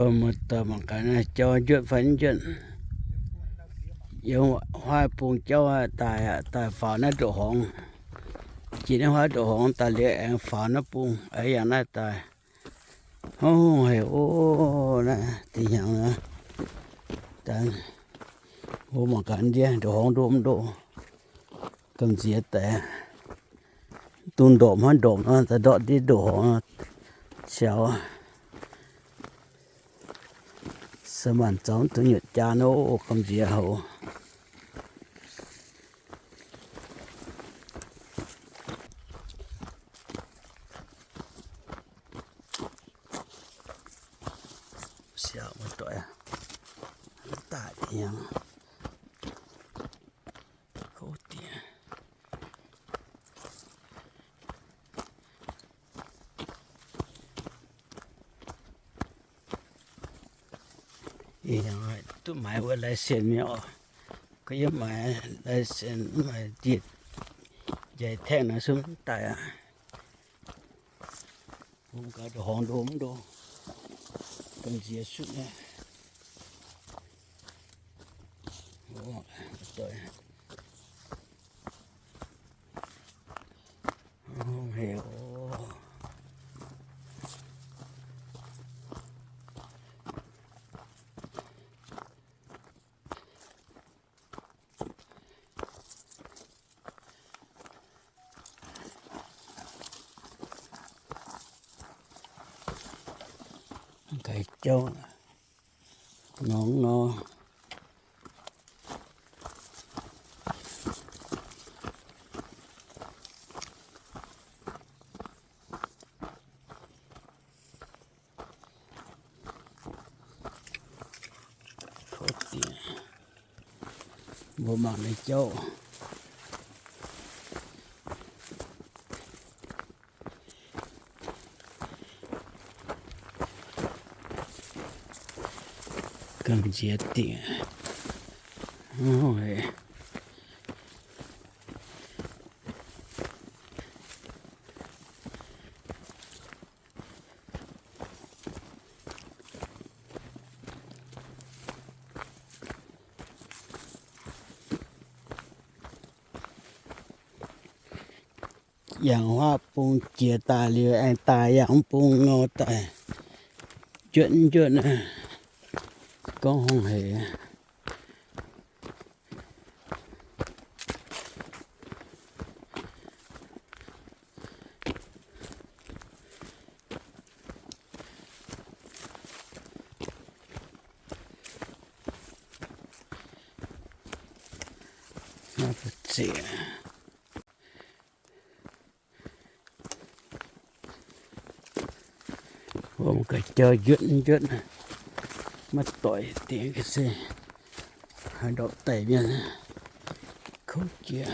Muoz-doic mangc gaax, jauv njuotv fai mv njuotv. Yiem huaav bung jauv daaih, daaih faaux naaiv ndoqc horngz. Jiex naaiv huaav ndoqc horngz daaih liuz aengx faaux naaiv bung, aengx yangh naaiv daaih. Hov haic oc, naaiv deix hnyangx naaiv. Mbuo mangc gaax ndiev ndoqc horngz ndo mv ndo, gamh nziex daaih. Dungx ndorpc hnangv ndorpc nor, daaih ndortv ndiev ndoqc horngz siaaux. Se maanc zoux mv duqv nyutc jaa nor, gamh nziex hoc. Siaaux muoz-doic, daaih hnyangx. Kouv diex. Ih, duqv maaiz wuov license mi'aqv oc. Gorngv yie mv maaiz license, mv maaih ndie-njaih taeng naaiv se mv daaih aqv. Mbuo gaax ndoqc horngz ndo mv ndo, gamh nziex sutv nyei. Ga'jauv nor nor. Mbuo mangc naaiv jauv. Gamh nziex dingc. Yangh huaav bung jiex daaih liuz aengx daaih yangh bung nor daaih. Njuotv njuotv naaiv, gorngv hungh hec. Wuom ga'jauv njuotv njuotv, maiv doic dingc ga'sie, haaix ndorpc daic mienh, kouv jiex.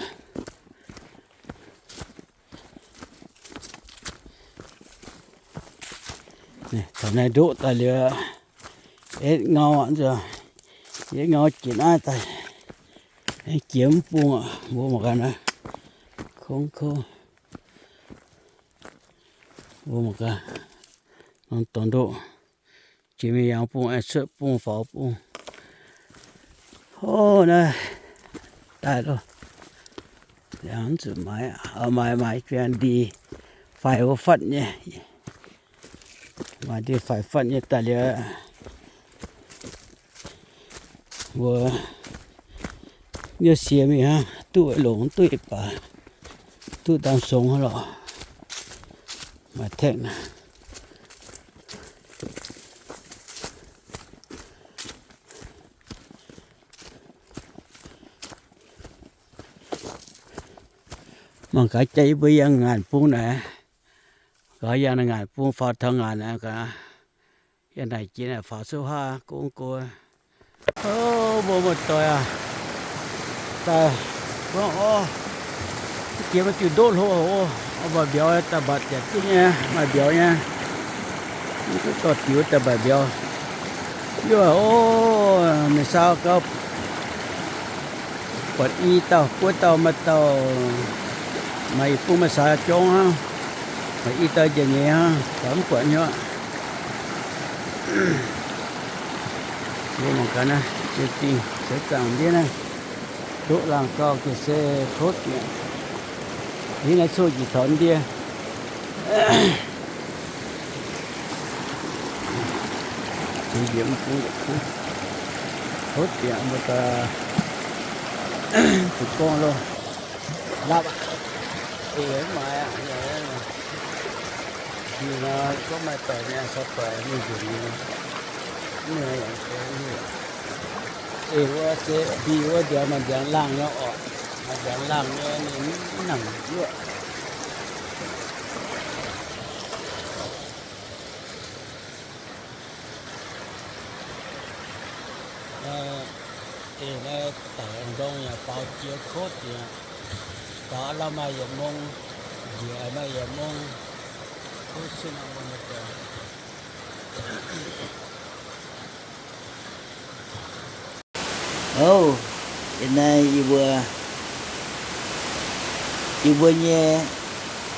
Taux naaiv ndoqv daaih liuz, etv ngau aqv, nzuonx etv ngau jiex naaiv daaih, jiex mv bung aqv, mbuo mangc gaax naaiv, kouv kouv. Mbuo mangc gaax, norm dorngx ndoqv, jiex mingh yangh bung, aengx cuotv bung faaux bung. Hov naaiv daaih loh. Liangx mv zuqc maaiz, maaiz maaiz biangh ndie faix wuov fatv nyei. Maaiz ndie faix fatv nyei daaih liuz, mbuo nyei siex mingh hnangv, duqv longc duqv baac, duqv dangh songx hnangv lorqc. Maaih taekv naaiv. Mangc gaax jaax yie mbuo yangh ngaanc bung naaic, gaax yangh ngaanc bung faaux taux ngaanc aqv gaax. Yie naaic jiex naaic faaux souv haav gong go. O, mbuo muoz-doic aac, daaih gorngv orv, jiex maaih diuh ndoqv hlo oc. Maaih mbiauz daaih mbatc yaac duqv nyei, maaih mbiauz nyei. Mv duqv dorh diux daaih mbatc mbiauz. Yie o, mingh saau gau, buatc i dauh buov dauh maaih dauh, maaih i bung maaih saax jorngv hnangv, maaih i dauh njiec nyeiz hnangv, mv buatc hnyouv. Mbuo mangc gaax naaiv, ziex dingh seix zaangc ndiev naaiv, doqv laangh gauh ga'sie kouv dieqc. Yie naaiv coqv njiec taux ndiev. Kouv dieqc mbuo daaih zuqc gorngv loh. Lapv aqv. Eix mv maaih aqv. Ninh nor gorngv maaih doic nyei, caux doic mingh nzunc nyei. Eix wuov se mbi wuov nziaaux maaih nziaaux laangh nyei orqc. Maaih nziaaux laangh nyei ninh mv nangc yuoqv. Eix naaiv daic ndorng yaac faaux jiex kouv dieqc. Faaux aav lauh maaih yietc mong, njiec maaih yietc mong, kouv cin aqv. Ov, yie naaiv yie mbuo, yie mbuo nyei,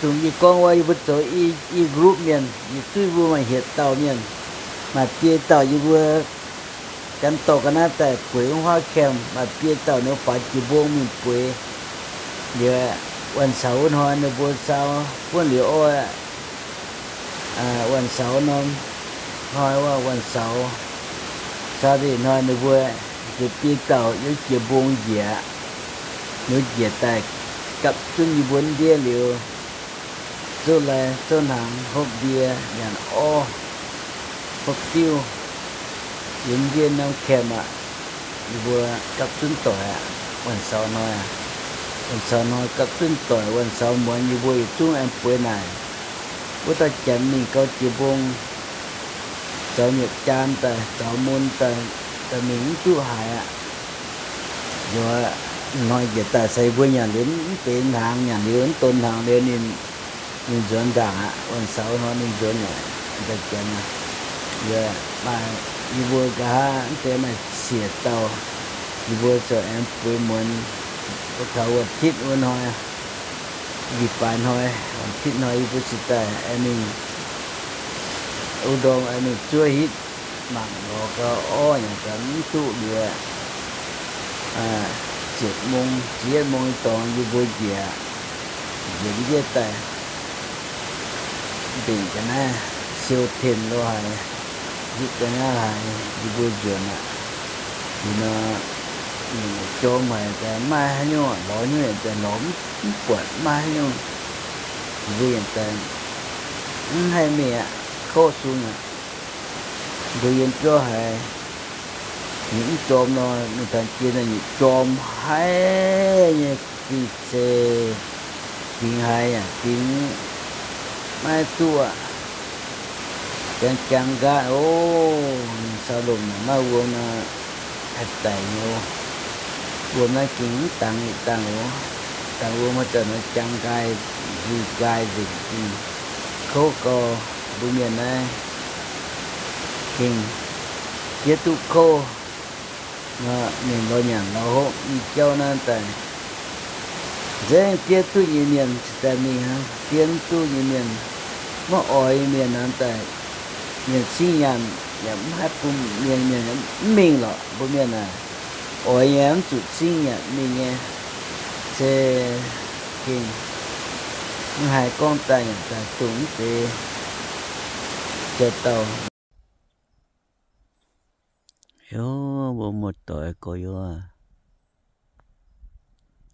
dongh yie gorngv wuov, yie mbuo zoux i, i group mienh, yietc zungv yie mbuo maaih hietc dauh mienh. Maaih biei dauh yie mbuo gan dorh ga'naaiv daaih bueix wuov huaav camp, maaih biei dauh ninh faaux jiex mbong mingh bueix. Liuz, wuonh saux wuov hnoi ninh mbuo sau buonv liuz oix, wuonh saux norm hnoi wuov, wuonh saux, Saturday hnoi ninh mbuo nzuonx biei dauh yiem jiex mbong njiec, ninh njiec daaih gapv zunv yie mbuo ndiev liuz, zouv lai zouv hnaangx, hopv ndie, nyanc orv, hopv diuv, yiem ndiev norm camp aqv. Yie mbuo gapv zunv doic aqv. Wuonh saux hnoi, wuonh saux hnoi gapv zunv doic, wuonh saux muonz yie mbuo yietc zungv aengx bueix naaic. Wuov dauh janx mingh gau jiex mbong, zaux mietc jaan daaih, zaux mun daaih, daaih mingh mv duqv haaix aqv. Nor, hnoi njiec daaih se yie mbuo nyanc liuz mv deix hnaangx, nyanc liuz mv donx hnaangx liuz ninh, ninh nzuonx ndaangc aqv. Wuonh saux hnoi ninh nzuonx aqv, dauh janx. Yie, maaih, yie mbuo nqa'haav mv deix maaih siec dauh, yie mbuo ziouc aengx bueix muonz, wuov taux วันอาทิตย์ wuov hnoi, 礼拜 hnoi, วันอาทิตย์ hnoi yie mbuo cingx daaih aengx mingh, wuov ndorm aengx mingh zuov hitv, mangc lorz gau orv nyanc gau mv duqv liuz, ziepc mong ziepc yietv mong nyei dorngx yie mbuo njiec, njiec ndiev daaih, mbenc ga'naaiv siou ten lo haaix, nzipv ga'naaiv haaix, yie mbuo nzuonx aqv. Liuz nor, jorm haic daaih maiv haaix nyungc, lorz nyungc daaih lorz mv buatc, maiv haaix nyungc. Yie mbuo yaac daaih mv haih mingh aqv, kouv sung aqv. Mbuo yiem biauv haiz, ninh mv jorm nor, mingh taux jiex nor, ninh jorm haic nyei, gengh se fingx haiz yaac fingx maiv duqv aqv. Jangx jangx nqaatv oc, ninh sau lomh naaic maiv wuom nor, haih daic nyei oc. Wuom naaiv gengh mv dangx yietc dangh oc. Dangx wuom haaix zanc nor jangx nqaai, nzuih nqaai nzengc, gengh kouv gau. Mbuo mienh naaiv gengh jiex duqv kouv nor, mingh lorz nyanc lorz hopv i jauv naaiv daaih, nzengc diev duqv nyei mienh cingx daaih mingh hnangv. Diev mv duqv nyei mienh, maiv oix nyei mienh hnangv daaih, mienh cingv nyanc yaac mv haih bun mienh, mienh mv mingh lorqc. Mbuo mienh aac, oix nyei mv zuqc cingv nyanc mingh nyei, se gengh mv haih gorngv daaih nyanc daaih dongh mv deix jauv-dauh. Yov, mbuo muoz-doic gorx-youz,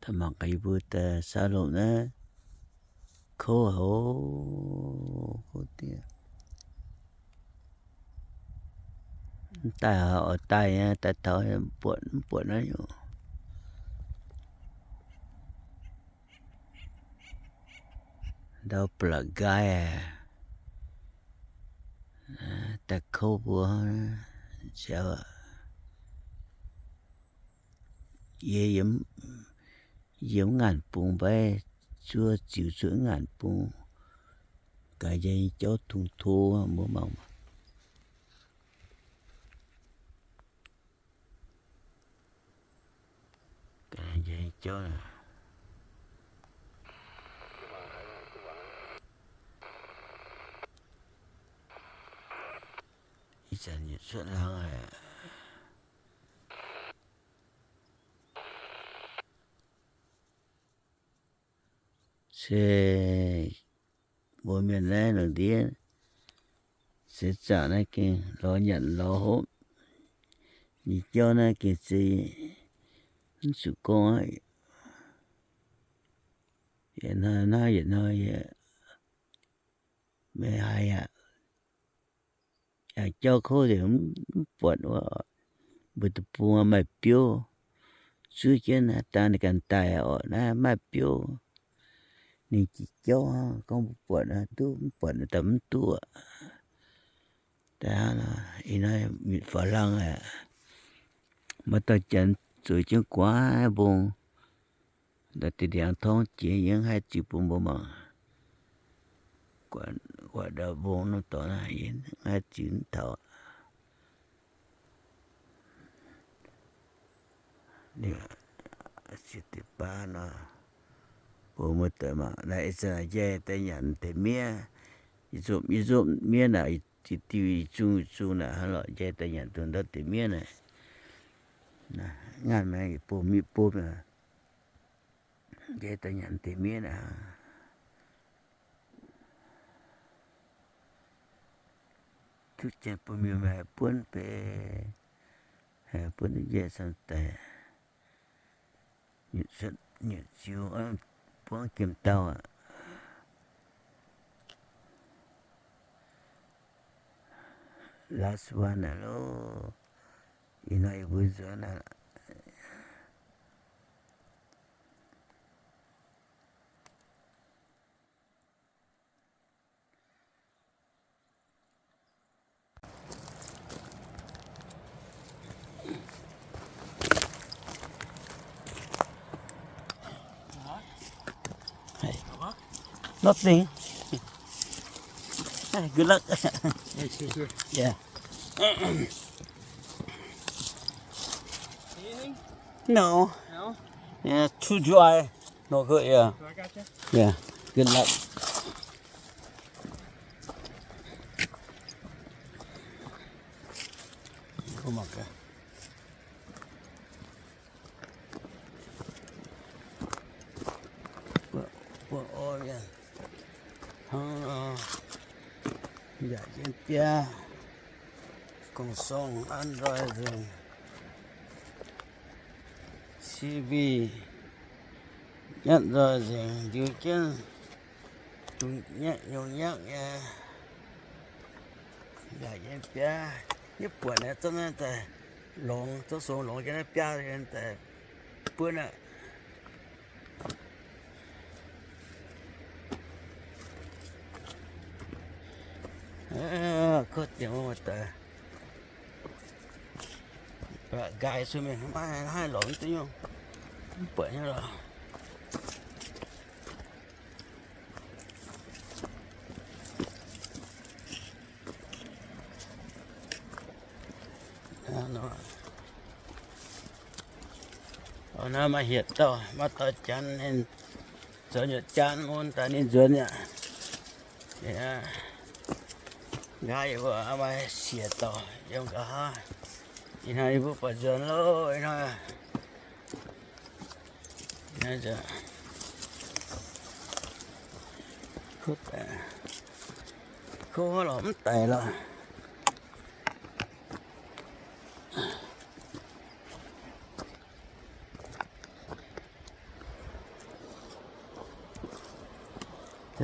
daaih mangc gaax yie mbuo daaih saav lomh naaiv kouv haic oc, kouv diev. Mv daaih haic oix daaih nyei, daaih taux mv buatc, mv buatc naaiv nyungc. Ndau ba'laqc nqaai aac, daaih kouv mbuo nziaaux. Yie yiem, yiem ngaanc bung mbaiv zuov ziux cuotv ngaanc bung, gaax njang nyei jauv tong to mbuo mangc. Gaax njang nyei jauv, ih zanc yietc cuotv hlang haic. Se mbuo mienh naaiv lungh ndiev seix zaangc naaiv gengh lorz nyanc lorz hopv. Nyei jauv naaiv gengh zeiz mv zuqc gorngv aqv. Yietc hnoi naaiv yietc hnoi yie meih haiz aqv. Yangh jauv kouv nzengc, mv buatc wuov, mbuo deic-bung maaih biouv, zuov jienv naaiv daan ninh ganh daaih oc, naaiv maaih biouv. Ninh jiex jauv hnangv, gorngv mbuo buatc duqv, mv buatc daaih mv duqv. Daaih hnangv nor, ih hnoi faaux hlang aqv. Maaih dauh janx zueiz jienv guaax mbong, ndau deix ndiangx torngv jiex, yie mv haih ziux bun mbuo mangc. Guaax ndau mbong norm dorngx naaiv, yie mv haih ziux mv taux. Bun muoz-doic mangc naaiv, ih zanc njaih daaih nyanc deix miev, yie nzopv, yie nzopv miev naaic, diuh diuh, yietc zungh yietc zungh naaic, hnangv lorqc, njaih daaih nyanc duqv ndortv deix miev naaic. Naaiv, ngaanh maengx yietc bung miv bung aqv. Njaih daaih nyanc deix miev naaic. Duqv janx bun miuc-maengx buonv beiv, buonv njaih camv daic. Nyutc ziux buangv jiem dauh aqv. Last one aqv loh. Ih hnoi yie mbuo nzuonx aqv. Nothing. Good luck. Yeah. Anything? No. No? Yeah, too dry. No good, yeah. So I got you. Yeah. Good luck. Come on, guys. Buangh orv mienh hnangv nor, yaac jienv biaav, gong-song an nzoih nzengc, C B nyatv nzoih nzengc, ndiux jienv, nyungc nyaqv nyungc nyaqv nyei, yaac jienv biaav, yie buatc naaiv zungv naaiv daaih longx, zungv sung longx jienv naaiv biaav daaih buonv aqv. Kuv diex wuov deix, nqaai sung mingh maiv haih lorz mv duqv nyungc, mv buatc nyei lorqc. Naaiv maaih hietc dauh, maaih dauh janx ninh zoux nyutc jaan mun daaih ninh nzuonx aqv. Nqa'haav yie mbuo maaih siec dauh yiem nqa'haav. Ih hnoi yie mbuo buatc nzuonx loh, ih hnoi. Kuv, kuv lorz mv daic lorqc.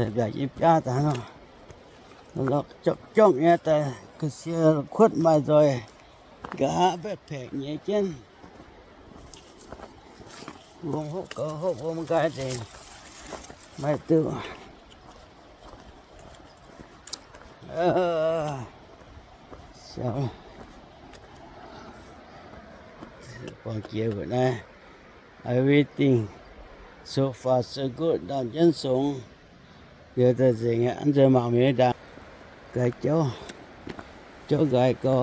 Mbiaauc yie biaav daaih nor, lorqc jopv jopv nyei daaih ga'sie kuotv maaih nzoih, nqa'haav baeqc paeqc nyei jienv. Longc hopv goux hopv wuom nqaai nzengc, maiv duqv. Siaaux, buangh jiex mbuo naaiv, everything so far so good, ndaamv jienv songx. Liuz daaih nzengc aqv, nzuonx mangc mingh ndaangc. Nqaai jauv, jauv nqaai gau.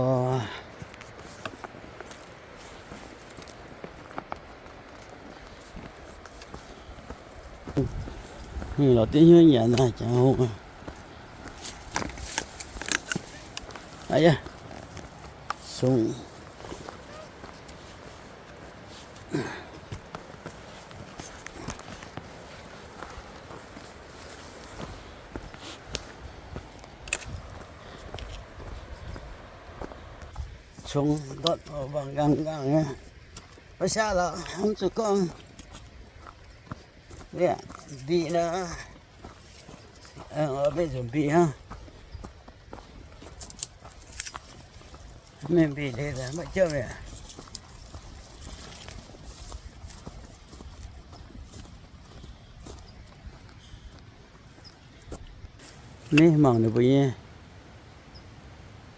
Mingh lorz diuv hnyouv nyanc naaiv jangx hungh. Aa yaac sung. congx ndortv mangc nqaang nqaang nyei. Maiv siav lorqc, mv zuqc gorngv. Mbiqc nor, mbiqc hnangv. Mbiqc liuz maiv jauv mi'aqv. Naaiv mangc ninh mbuo nyei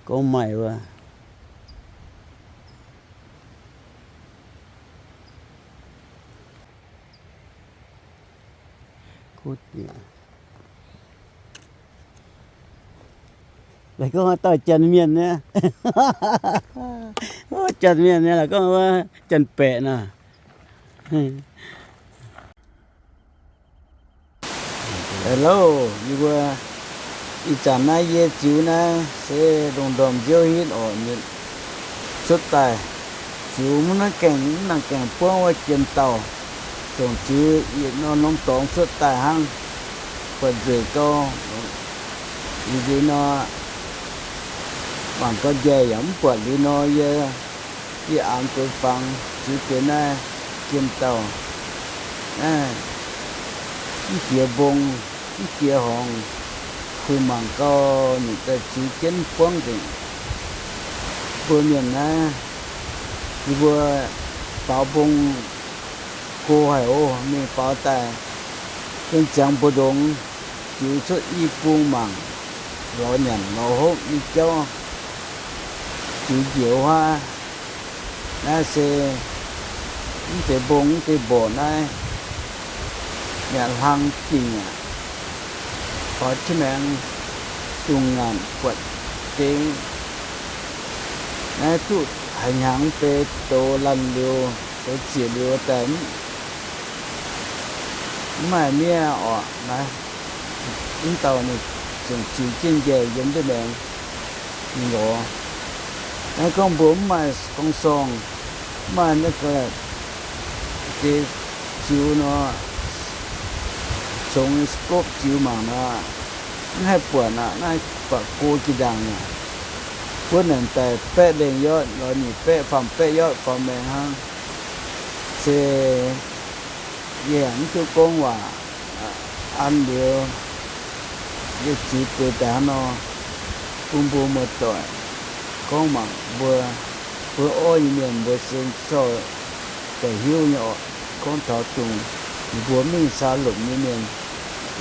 gorngv maaih wuov. Laaix gorngv dauh janx mienh nyei, janx mienh nyei, laaix gorngv wuov janx-baeqc naaic. Hello, yie mbuo ih zanc naaiv yie ziux naaiv se ndongc ndorm nziouv hitv orqc, cuotv daaih ziux mv nangc gaengh, mv nangc gaengh buangv wuov jiem dauh, dongh ziux yietc norm norm dorngx cuotv daaih hnangv, buatc nzueic gau. Liuz nor, mangc gau njaih yaac mv buatc liuz nor, yie, yie aengx deix fangx ziux deix naaiv jiem dauh naaiv, mv jiex mbong, mv jiex horngz, kuh mangc gau ninh daaih ziux jienv buangv nzengc. Mbuo mienh naaiv, yie mbuo faaux mbong go haic oc, mingh faaux daaih, yiem ziangx mbu'ndongx ziux cuotv i bung mangc, lorz nyanc lorz hopv nyei jauv, ziux njiec wuov haav. Naaiv se mv deix mbong mv deix mborqc naaiv, yaac hlang dingc aqv. Faaux jienv maengx dungz ngaanc buatc deix. Naaiv duqv haiz hnyangx deix douz laanh liuz, douz ziec liuz daaih mv maaih miev orqc. Naaiv mv dauh ninh ziouc ziux jienv njaih yiem ndiev maengx mingh lorz. Naaiv gorngv mbuo mv maaih gong-sorng, mv maaih naaiv ga'naaiv deix ziux nor, congx scope ziux mangc nor, mv haih buatc aqv. Naaiv buatc go jiex ndaangc aqv. Buonv naaic daaih baeqv lengh yotv lorz nyic baeqv faam baeqv yotv faaux maengx hnangv. Se yie yaac mv duqv gorngv waac an liuz, yie ziux deix daaih hnangv nor, bun mbuo muoz-doic gorngv mangc mbuo, mbuo orv nyei mienh mbuo se zorqv daaih hiuv nyei orqc. Gorngv taux dongh ninh mbuo mingh caux lomc nyei mienh,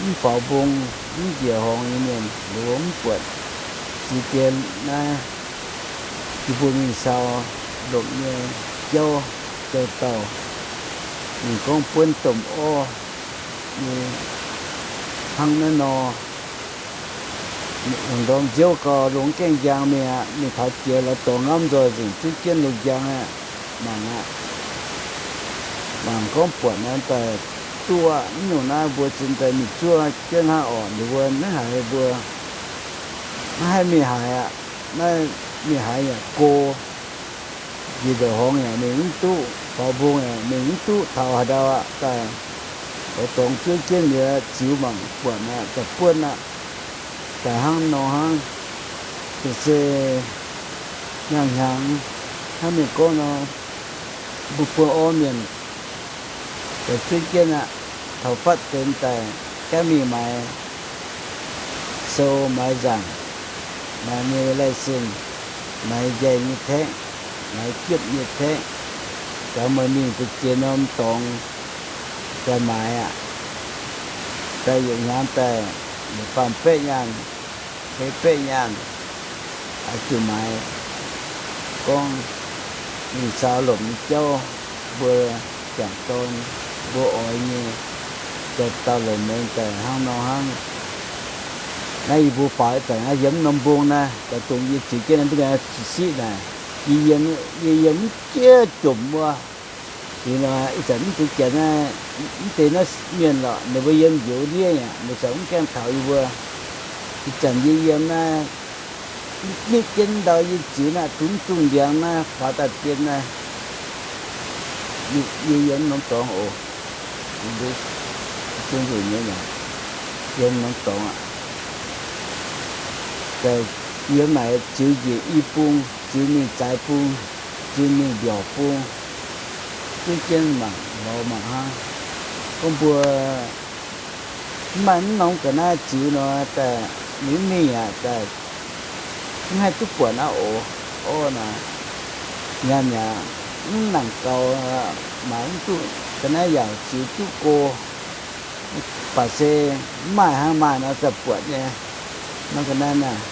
mv faaux mbong, mv njiec horngz nyei mienh, ninh mbuo mv buatc ziex dien naaiv, ninh mbuo mingh caux lomc nyei jauv, jauv-dauh, ninh gorngv buonv domh orv nyei hnangv naaiv nor. Ndorm nziouv gau, lungh gaengh njang mingh aqv. Mingh taux jiex lorz dorngx ngamv nzoih nzengc, zuqv jienv lungh njang aqv. Mangc aqv. Mangc gorngv buatc naaiv daaih duqv aqv. Mv nyungc naaiv mbuo zin daaih mingh zuov jienv hnangv orqc, ninh mbuo maiv haiz mbuo, maiv haih mingh haaix aqv. Naaiv mingh haaix yaac go. Njiec ndongc horngx yaac mingh mv duqv, faaux mbong yaac mingh mv duqv, taux haaix ndau aqv daaih, lorz dorngx zuov jienv liuz ziux mangc buatc aqv, daaih buonv aqv. Daaih hnangv nor hnangv, se, se hnyangx-hnyangx hnangv mienh gorngv nor, mbuo buo orv mienh daaih zuov jienv aqv. Taux fatv deix daaih jangv mingh maaiz sou maaiz nzaangc, maaiz nyei license, maaiz njaih nyei taeqv, maaiz jiepv nyei taeqv, caux meih mingh deix ziex norm dorngx daaih maaiz aqv. Daaih yietc hnyangx daaih yietc faam baeqv nyaanh, feix baeqv nyaanh, oix zuqc maaiz. Gorngv mingh caux lomc nyei jauv, mbuo jangc dorn, mbuo oix nyei, dauh dauh lomc muonz daaih hnangv nor hnangv. Naaiv yie mbuo faaux daaih naaiv yiem norm mbong naaiv, daaih dongh yie ziux jienv naaiv ndiev maengx siqv naaic, yie yiem, yie yiem mv jiex jomc wuov. Liuz nor ih zanc mv dungx janx naaiv, mv deix naaiv mienh lorqc, ninh mbuo yiem njoux ndiev aqv, ninh corc mv gaengh taux yie mbuo. Ih zanc yie yiem naaiv, nitv jienv ndau yie ziux naaiv, dungx zungh ndiangx naaiv faaux daaih dien naaiv. Yie yiem norm dorngx oc. Zungv nzunc nyei, yiem norm dorngx aqv. Yiem naaic ziux njiec i bung. ziux mingh zaaix bung, ziux mingh mbiaauc bung, duqv jienv mangc lorz mangc hnangv. Gorngv mbuo mv maaih mv norm ga'naaiv ziux nor, daaih mingh mingh yaac daaih mv haih duqv buatc naaiv oc. Orv naaic, nyanc yaac mv nangc gaux, maaiz mv duqv ga'naaiv yaac ziux duqv go. Baac se mv maaih hnangv, maaih nor za'gengh buatc nyei. Norm ga'naaiv naaic,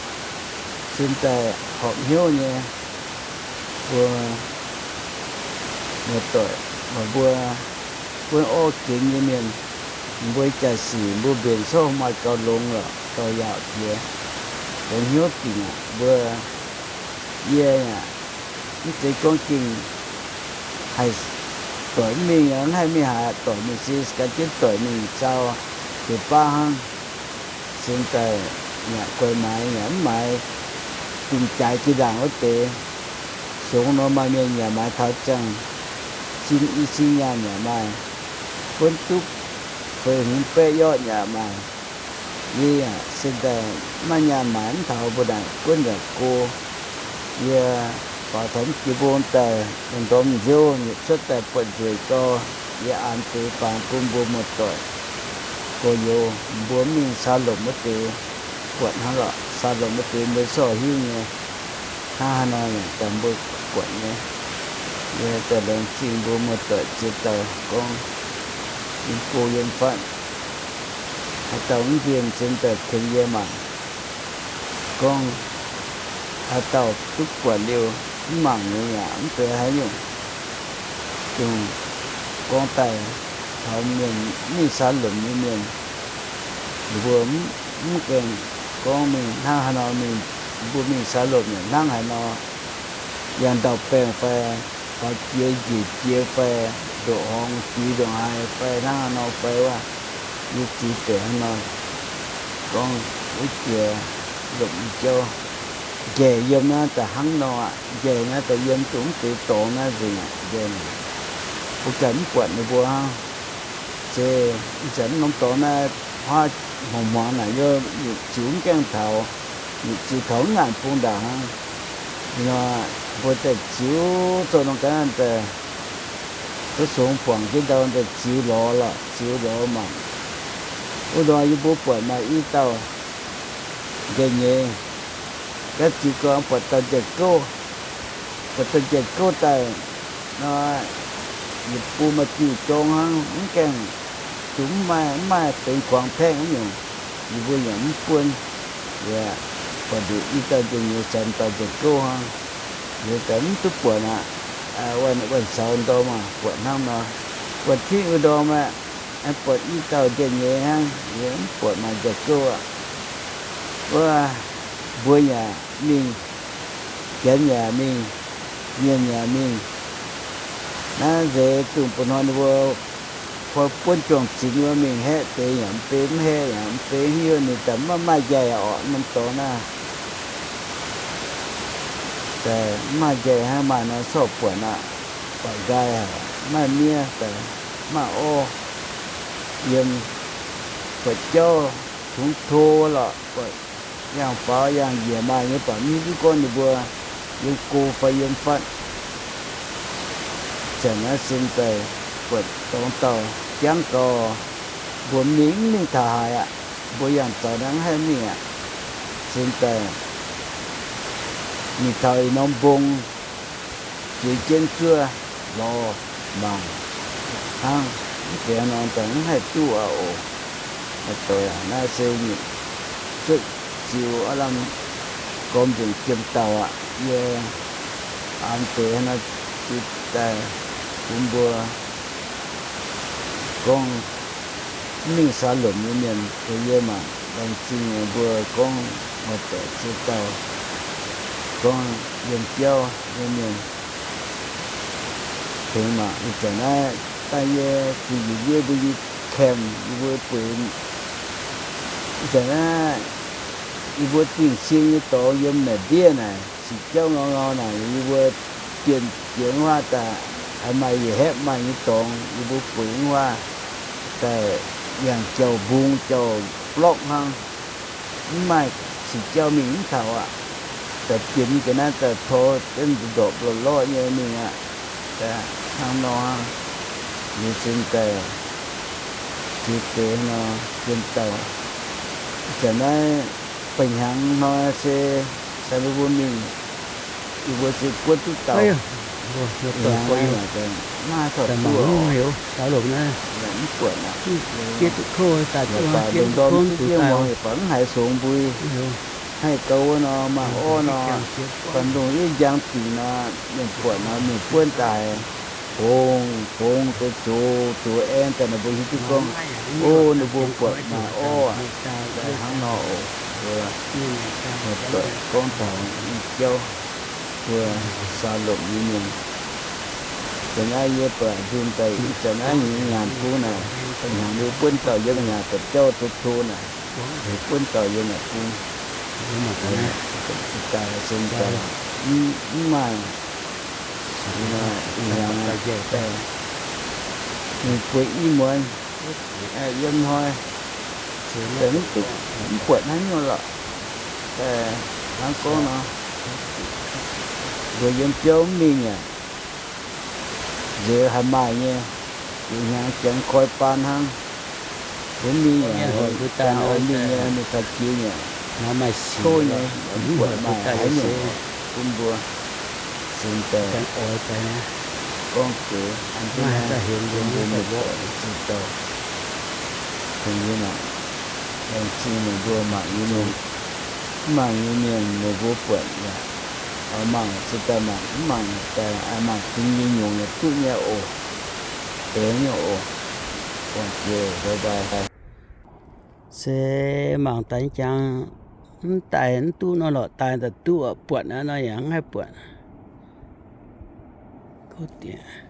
sin daaih horpc hnyouv nyei. Mbuo muoz-doic, mbuo buonv orv gengx nyei mienh, mbuo jaa-sic mbuo mbenc sorv maaih gauh longx lorqc, gauh yaauc jiex, longx hnyouv dingc aqv. Mbuo, yie aac, mv zeiz gorngv gengh haih doic mingh, mv haih mingh haaix, doic mingh se ganh jienv doic mingh zau deix baav hnangv. Sin daaih yaac guaix maaiz yaac mv maaiz dingc jaaix jiex ndaangc wuov deix. Songx nor maaih mienh yaac maaiz taux ziangh sin i sin nyaanh yaac maaih, buonv duqv feix hmz baeqv yorqv yaac maaih. Yie yaac sin daaih maiv nyaanh maaiz mv taux mbuo naaic buonv yaac go. Yie faaux taux mv jiex mbong daaih lungh ndorm nziouv nyietc cuotv daaih buatc nzueic gau. Yie aanx deix bangc bun mbuo muoz-doic gorx-youz mbuo mingh saa lomc wuov deix buatc hnangv lorqc. Saa lomc wuov deix mbuo sorh hiuv nyei. Hnangv haaix nor yaac daaih mbuo buatc nyei. Yie daaih laengz zingh mbuo muoz-doic ziex dauh gorngv yiem go yiem fatv. Haaix dauh mv nqemh zinh daaih tengx yie mangc. Gorngv haaix dauh duqv buatc liuz mv mangc nyei yaac mv zeiz haaix nyungc. Dongh gorngv daaih taux mienh mingh saa lomc nyei mienh, ninh mbuo mv gaengh gorngv mingh hnangv haaix nor mingh, mbuo mingh saa lomc yaac hnangv haaix nor, yangh ndau-baengh fai, faaux jiex njiec jiex fai, ndoqc horngz jiex ndoqc haaix fai hnangv haaix nor fai wuov, yie ziux deix hnangv nor gorngv wuov jiex lomc nyei jauv. Nqaih yiem naaiv daaih hnangv nor aqv. Nqaih naaiv daaih yiem dongh mv deix dorngx naaiv nzengc aqv. Nqaih mbuo ganh mv buatc ninh mbuo hnangv. Se ih zanc mv norm dorngx naaiv huaav hmuangx hmuangx naaic, yie ziux mv gaengh taux, ziux taux mv ngaanc bung ndaangc hnangv. Ih hnoi mbuo daaih ziux zorqv norm ga'naaiv daaih, duqv sungx buangc jienv ndau daaih ziux lorz lorqc, ziux lorz mangc. Wuov ndorm yie mbuo buatc maaih i dauh nqaih nyeiz, gaav ziux gau buatc dauh njaih gouv, buatc dauh njaih gouv daaih nor, yietc bung maaih diuh jorng hnangv, mv gaengh, zuqc mv maaih, mv maaih benx kuangx paengv wuov nyungc, yie mbuo yaac mv buonv. Yaac buatc nduqc i dauh nqaih nyeiz caux dauh njaih gouv hnangv, yie daaih mv duqv buatc aqv. Wuonh saux ndorm buatc hnangv nor, buatc tingv wuov ndorm aeqv, buatc i dauh nqaih nyeiz hnangv, yie mv buatc maaih njaih gouv aqv. Wuov, mbuo yaac mingh, janx yaac mingh, mienh yaac mingh. Naaiv nzeix dungh ba'hnoi ninh mbuo buonv juang-zinx wuov mingh haeqv deix yaac mv bei, mv haeqv yaac mv bei, hiuv ninh daaih maiv maaih njaih orqc, norm dorngx naaiv. Daaih mv maaih njaih hnangv, maaih nor sorc buatc aqv. Buatc nqaai haic, maaih miev daaih, maaih orv yiem, buatc jauv tungx to lorqc, buatc yangh faaux yangh njiec maaih nyei, baac mv hiuv duqv gorngv ninh mbuo yiem go fai yiem fatv. Zanc naaiv sin daaih buatc dorngx dauh jangv gau, mbuo mingh mv mingh taux haaix aqv. Mbuo yangh zaux naaiv mv haih mingh aqv. Sin daaih mingh taux ih norm mbong, jiex jienv zuov lorz mangc hnangv. Mv deix nor daaih mv haih duqv aqv oc. Doic aac, naaiv se nyic cuotv ziux aav lamh gormx nzengc jiem dauh aqv. Yie aanx deix nor, ziux daaih bun mbuo gorngv mv mingh saa lomc nyei mienh tengx yie mangc, laengz zingh mbuo gorngv muoz-doic ziex dauh, gorngv yiem jauv nyei mienh tengx mangc. Ih zanc naaiv daaih yie zuqc njiec ndiev mbuo nyei camp, yie mbuo bueix, ih zanc naaiv yie mbuo dingh sin nyei dorngx yiem naaic ndiev naaic, sic jauv ngau ngau naaic, yie mbuo bienh jiex wuov daaih, maaih yietc hepv maaih nyei dorngx, yie mbuo bueix wuov daaih yangh jauv mbung jauv blorqv hnangv, mv maaih sic jauv mingh mv taux aqv. daaih bienx ga'naaiv daaih tor, ndorpc lorqc lorqc nyei mingh aqv. Hnangv nor, yie zinh daaih jiex deix nor, zien daaih. Ih zanc naaiv ba'hnyangx hnoi se, sai mbuo mbuo mingh, yie mbuo se buonv duqv dauh. Maiv taux duqv, mv buatc aqv. Baac lungh ndorm ziex muangx yietc baac mv haiz sungx mbui. Haih gau wuov nor, maaih orv nor, baac lungh yie njang dingc nor, mienh buatc nor, mienh buonv daaih, bungx bungx zoux zox zox aengx daaih, ninh mbuo hiuv duqv gorngv, o, ninh mbuo buatc maaih orv aqv. Daaih hnangv nor oc. Mbuo gorngv taux nyei jauv, mbuo saa lomc nyei mienh. Zanc naaiv yie buatc nzunc daaih, ih zanc naaiv nyei nyaanh bung naaic, hnyangx mbuo buonv dauh yiem nyaanh daaih jauv to to naaic, buonv dauh yiem naaic bung. Daaih se daaih mv maaih, ih hnyangx daaih ninh bueix i muonz, yiem hnoi daaih mv duqv, mv buatc hnangv nyungc lorqc. Daaih hnangv gorngv nor, mbuo yiem biauv mv mingh aqv. Nzeix haih maaih nyei, ih hnyangx jangx koi baan hnangv. Mbuo mingh aqv, mbuo daaih oix mingh nyei, mingh taux jiex nyei, tov nyei, mv buatc maaih haaix nyungc bun mbuo. Zinh daaih gorngv deix an jienv naaiv bun mbuo mienh buatc zinh dauh. Kungx nyei naaic, laengz zingh meih mbuo mangc nyei mienh, mv mangc nyei mienh meih mbuo buatc yaac oix mangc, zinh daaih mangc, mv mangc daaih mangc dingx nyei nyungc yaac duqv nyei oc. Deix nyei oc. Guangc jiex, bye bye. Se mangc daaih jangx, mv daaih mv duqv nor lorqc, daaih daaih duqv buatc naaiv nor yaac mv haih buatc. Kouv diex.